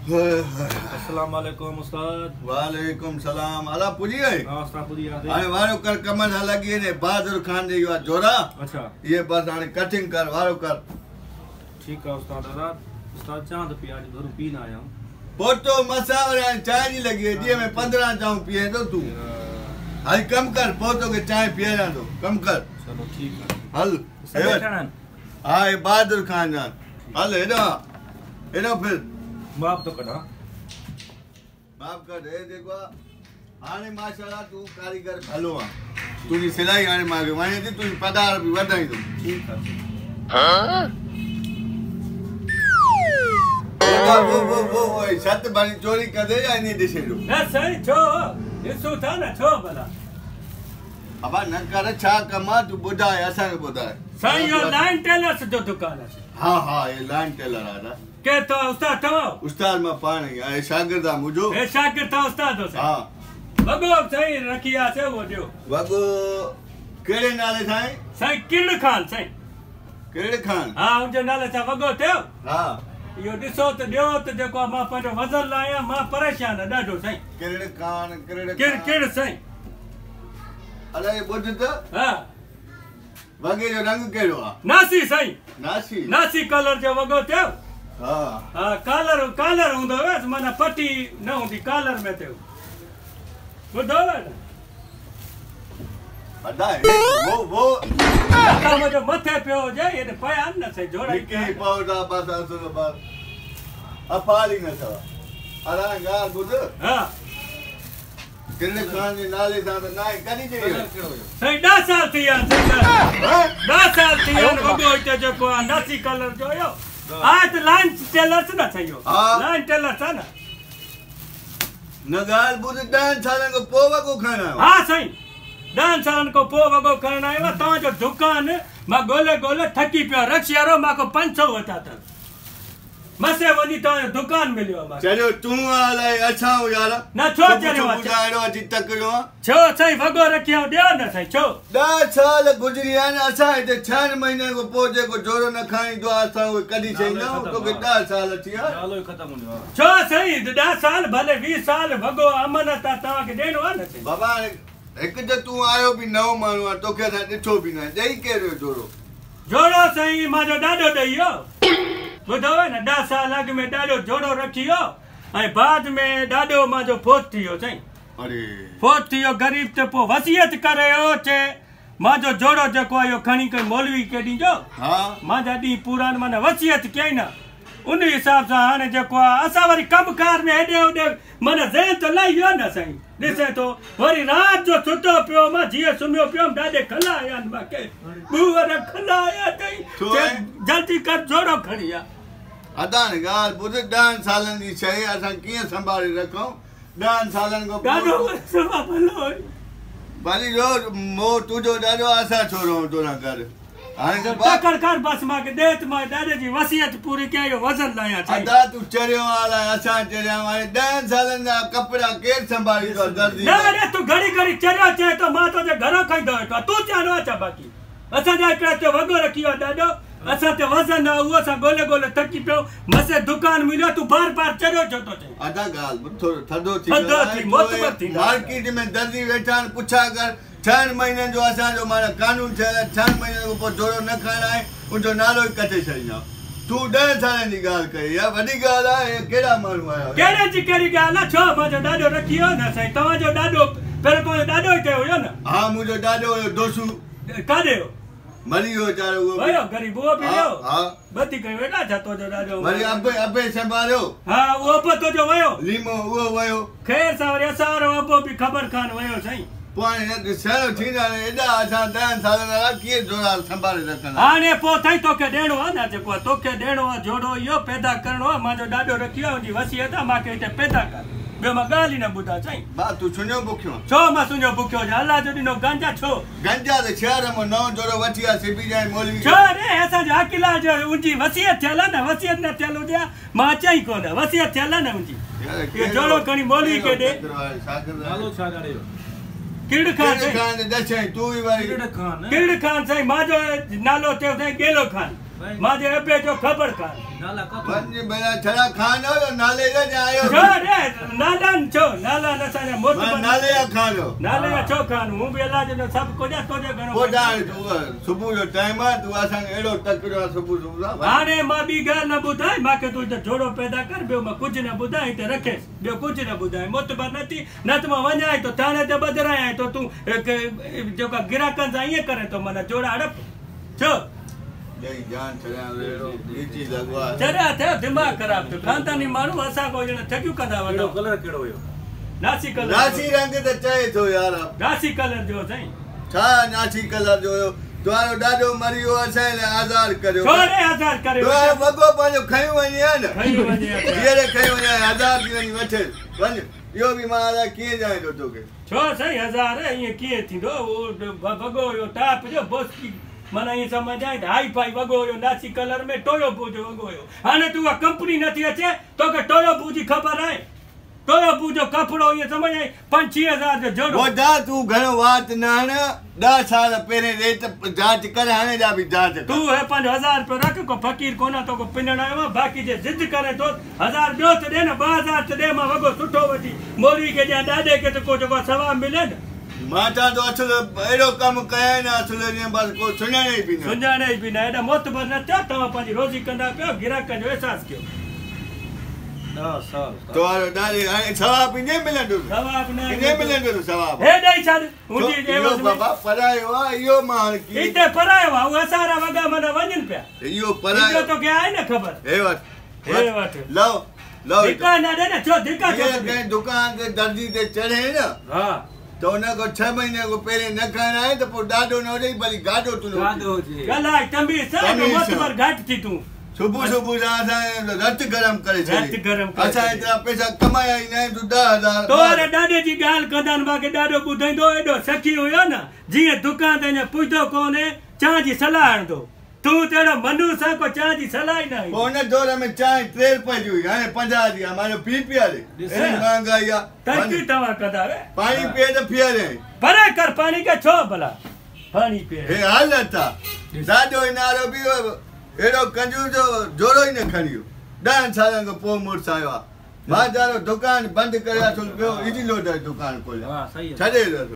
अस्सलाम वालेकुम उस्ताद। वालेकुम सलाम। अला पुजी है? हां उस्ताद पुजी आ। हाणे वारो कर कम सां लॻी ने बहादुर खान जे इहो जोरा। अच्छा ये बस हाणे कटिंग कर वारो कर। ठीक है उस्ताद। दादा उस्ताद चांद पी आज घरू पी ना आया हूं। पोतो मसावर हाणे चांहि जी लॻी जीअं में 15 चांहि पीए थो तूं। हल कम कर पोतो खे चांहि पीआरियां थो कम कर। चलो ठीक है हल। हा हे बहादुर खान जा हल हेॾो हेॾो फिर माप तो कढा माप कढ। हे जेको हाणे माशाल्लाह तूं कारीगर भलो आहे तुंहिंजी सिलाई हाणे मूंखे वणे थी तुंहिंजी पगार बि वधाईंदो। ठीक आहे। वो वो वो वो छत भरी चोरी कंदे या इन ॾिसे जो न सही छो ॾिसूं था न छो भला अबा न कर छा कम आहे तूं ॿुधाए असांखे ॿुधाए। साईं इहो लाइन टेलर्स जो दुकान आहे। हा हा हे लाइन टेलर आहे। के तो उस्ताद तो उस्ताद मां पाण आहे शागिर्द आहे मुंहिंजो। हे शागिर्द था उस्ताद हो। हा वॻो साईं रखी आहे से उहो ॾियो। वॻो कहिड़े नाले साईं? साईं किरड़ खान। साईं किरड़ खान। हा उनजे नाले सां वॻो थियो। हा इहो ॾिसो त ॾियो त जेको मां पंहिंजो वज़न लायां मां परेशान आहियां ॾाढो साईं। किरड़ खान किरड़ किर किर साईं। अलाए ॿुध त। हा वॻे जो रंग कहिड़ो आहे? नासी साईं। नासी नासी कलर जो वॻो थियो। हा हा कॉलर कॉलर हूंदो हुयो माना पट्टी न हूंदी कॉलर में थियो। ॿुधो न अदा वो वो मुंहिंजो मथे पियो हुजे हेॾे पया आहिनि न साईं जोड़ा हिकु पाओ था बसि असुल बार अफाली न अथव। अरे ॻाल्हि ॿुध। हा किरड़ खान जे नाले सां त नाहे कॾहिं चई वियो? साईं 10 साल थी विया आहिनि। 10 साल थी विया आहिनि वॻो हिते जेको आहे नासी कलर जो हुयो। हा त लाइन टेलर्स न साईं इहो लाइन टेलर्स आहे न। न ॻाल्हि ॿुध 10 सालनि खां पोइ वॻो खणण आयो? हा साईं 10 सालनि खां पोइ वॻो खणण आयो आहियां। तव्हांजो दुकान मां ॻोल्हे ॻोल्हे थकी पियो आहियां। रक्शे वारो मूंखां 500 वरिता अथनि मसे वञी तव्हांजो दुकान मिलियो आहे। चरियो तूं अलाए असां यार न छो चरियो आहे? ॿुधाइणो अची तकड़ो आहे। छो साईं वॻो रखी आऊं ॾियो न साईं छो? 10 साल गुज़री विया आहिनि असां हिते 6 महीननि खां पोइ जेको जोड़ो न खाईंदो आहे असां उहे कढी छॾींदा आहियूं। तोखे 10 साल थी विया। नालो ई ख़तमु हूंदो आहे। छो साईं 10 साल भले 20 साल वॻो अमानत आहे तव्हांखे ॾियणो आहे न साईं। बाबा हिकु त तूं आयो बि नओं माण्हू आहे तोखे असां ॾिठो बि न आहे ॾेई कहिड़ो जोड़ो? जोड़ो साईं मुंहिंजो ॾाॾो ॾेई वियो। ॿुधो न 10 साल अॻु में ॾाढो जोड़ो रखी वियो ऐं बाद में ॾाढो मुंहिंजो फोत थी वियो साईं। अरे फोत थी वियो ग़रीब त पोइ वसियत करे वियो चे मुंहिंजो जोड़ो जेको आहे इहो खणी करे मौलवी खे ॾीजो। हा मुंहिंजा ॾींहुं पूरा आहिनि माना वसियत कयईं न उन हिसाब सां हाणे जेको आहे असां वरी कमकार में हेॾे होॾे माना ज़हन त लही वियो न साईं। ॾिसे थो वरी राति जो सुतो पियो मां जीअं सुम्हियो पियो ॾाढे खला आया आहिनि मूंखे ॿ खला आया अथई जल्दी कर जोड़ो खणी आ। अदा ॻाल्हि ॿुध 10 सालनि जी शइ असां कीअं संभाले रखूं? 10 सालनि खां ॾाढो सफ़ा भलो भली जो मो तुंहिंजो ॾाढो असां छो रहूं तो सां गॾु। हाणे त तकड़ कर बसि मूंखे ॾे त मां ॾाॾे जी वसियत पूरी कयां इहो वज़न लायां। अदा तूं चरियो अलाए असां चरिया हाणे 10 सालनि जा कपिड़ा केरु संभालींदो आहे दर्जी? न रे तूं घड़ी घड़ी चरियो चए थो मां तुंहिंजे घरो खाईंदो वेठो आहियां तूं चवणो आहे छा? बाक़ी असांजा हिकिड़ा ते वॻो रखी वियो आहे ॾाढो असां ते वज़न आहे उहो असां ॻोल्हे ॻोल्हे थकी पियो मसे दुकान मिलियो तूं बार बार चरियो छो थो चई? अदा ॻाल्हि ॿुध थोरो थधो थी थधो थी मोतबर थी मार्केट में दर्जी वेठा आहिनि पुछा कर 6 महीननि जो असांजो माना कानून थियल आहे 6 महीननि खां पोइ जोड़ो न खाइणो आहे उनजो नालो ई कटे छॾींदा। तूं 10 सालनि जी ॻाल्हि कई इहा वॾी ॻाल्हि आहे। कहिड़ा माण्हू आहियो? कहिड़े जी कहिड़ी ॻाल्हि आहे? छो मुंहिंजो ॾाढो रखी वियो न साईं तव्हांजो ॾाढो पहिरियों तव्हांजो ॾाढो हिते हुयो न? हा मुंहिंजो ॾाढो हुयो दोसू। काॾे हुयो? मरी वियो वीचारो उहो वियो ग़रीब उहो बि वियो। हा बदी कयो वेठा छा तुंहिंजो ॾाढो? वरी अबे अबे संभालियो। हा उहो अबो तुंहिंजो वियो लीमो उहो वियो। ख़ैर सां वरी असां वारो अबो बि ख़बर खान वियो साईं। पोइ हाणे शहर थींदा एॾा असां 10 सालनि वारा कीअं जोड़ा संभाले रखंदा? हाणे पोइ अथई तोखे ॾियणो आहे न जेको आहे तोखे ॾियणो आहे जोड़ो इहो पैदा करिणो आहे। मुंहिंजो ॾाढो रखी वियो उनजी वसियत आहे मूंखे हिते पैदा कर ॿियो मां ॻाल्हि ई न ॿुधां साईं। बा तूं सुञो बुखियो? छो मां सुञो बुखियो हुजां? अलाह जो ॾिनो गंजा छो? गंजा त शहर मां नओं जोड़ो वठी आ सिबी जाए मौलवी। छो रे असांजो अकिला जो उनजी वसियत थियल आहे न वसियत न थियल हुजे मां अचां ई कोन वसियत थियल आहे न उनजी इहो जोड़ो खणी मौलवी खे ॾे। नालो छा ॾाढे जो? किरड़ खान। खान दसई तूं ई वरी किरड़ खान। किरड़ खान साईं मुंहिंजो नालो चयो साईं गेलो खान। मांजे अबे जो ख़बर कान नाला काथो वञ भला छड़ा खान हो नाले जा आयो छो रे नाला न छो नाला न असांजा मोट नाले जा खानो नाले जा छो खान हूं बि अलाह जो सभु कुझु आहे तुंहिंजो घणो पोइ सुबुह जो टाइम आहे तूं असांखे अहिड़ो तकड़ो आहे सुबुह सुबुह हाणे मां ॿी ॻाल्हि न ॿुधाए मूंखे तूं हिते जोड़ो पैदा कर ॿियो मां कुझु न ॿुधाए हिते रखेसि ॿियो कुझु न ॿुधाए मोतबर न थी न त मां वञा थो थाणे ते ॿधरायां थो तूं जेका गिराकनि सां ईअं करे थो माना जोड़ा हड़प छो दिमाग़ ख़राब थियो ख़ानदानी माण्हू असां खां ॼण ठगियूं कंदा वञो कलर कहिड़ो हुयो नासी कलर नासी रंग त चए थो यार नासी कलर जो साईं छा नासी कलर जो हुयो तुंहिंजो ॾाढो मरी वियो असांजे लाइ आज़ाद करियो छो रे आज़ाद करियो तुंहिंजो वॻो पंहिंजो खयूं वञे हा न खयूं वञे हींअर खयूं वञे हज़ार थी वञी वठे वञ इहो बि मां अलाए कीअं ॼाणे थो तोखे छो साईं हज़ार ईअं कीअं थींदो उहो वॻो हुयो टाप जो बोस्की माना ईअं सम्झाए हाई फाई वॻो हुयो नासी कलर में टोयो बू जो वॻो हुयो हाणे तूं उहा कंपनी नथी अचे तोखे टोयो बू जी ख़बर आहे टोयो बू जो कपिड़ो ईअं सम्झाए 5-6 हज़ार जो जोड़ो ॿुधा तूं घणो वात न हण 10 साल पहिरें रेट जांच कर हाणे जा बि जांच तूं हे 5000 रुपयो रख को फ़क़ीर कोन तोखे पिनण आयो आहियां बाक़ी जे ज़िद करे थो 1000 ॿियो त ॾे न 2000 त ॾे मां वॻो सुठो वठी मौलवी खे ॾियां ॾाॾे खे त को जेको सवाब मिले न मां चवां थो असुल अहिड़ो कमु कयां न असुल जीअं बसि को सुञाणे ई बि न सुञाणे ई बि न एॾा मोतबर न थियो तव्हां पंहिंजी रोज़ी कंदा पियो गिराकनि जो अहसासु कयो 10 साल तोहारो ॾाढे हाणे सवाब ई न मिलंदो सवाब न न मिलंदो सवाब हे ॾेई छॾ मुंहिंजी इहो बाबा परायो आहे इहो मां हाणे कीअं हिते परायो आहे उहे असां वारा वॻा माना वञनि पिया इहो परायो इहो तोखे आहे न ख़बर हे वठि हे वठि लओ लओ धिका न ॾे न छो धिका छो कंहिं दुकान ते दर्जी ते चढ़े न हा त हुन खां 6 महीने खां पहिरें न खाइणा आहे त पोइ ॾाढो न हुजे भली गाॾो तूं गाॾो हुजे ॻाल्हाए तमीज़ सां मोतबर घटि थी तूं सुबुह सुबुह सां असां रत गरम करे छॾी रत गरम करे असां एतिरा पैसा कमाया ई न आहिनि तूं 10000 तोरे ॾाॾे जी ॻाल्हि कंदा आहिनि मूंखे ॾाढो ॿुधाईंदो एॾो सखी हुयो न जीअं दुकान ते अञा पुॼंदो कोन्हे चांहि जी सलाह हणंदो तूं त अहिड़ो मनूस आहे को चांहि जी सलाह ई न पोइ हुन दौर में चांहि 3 रुपए जी हुई हाणे 50 जी आहे माना फी पीआरे एॾी महांगाई आहे तरक़ी तव्हां कंदा पाणी पीए त पीआरे परे कर पाणी खे छो भला पाणी पीए हे हालत आहे ॾाढो इनारो बि अहिड़ो कंजूस जो जोड़ो ई न खणी वियो 10 सालनि खां पोइ मुड़ुसु आयो आहे मां जारो दुकान बंदि करे पियो इजलो दुकान खोलिया छॾे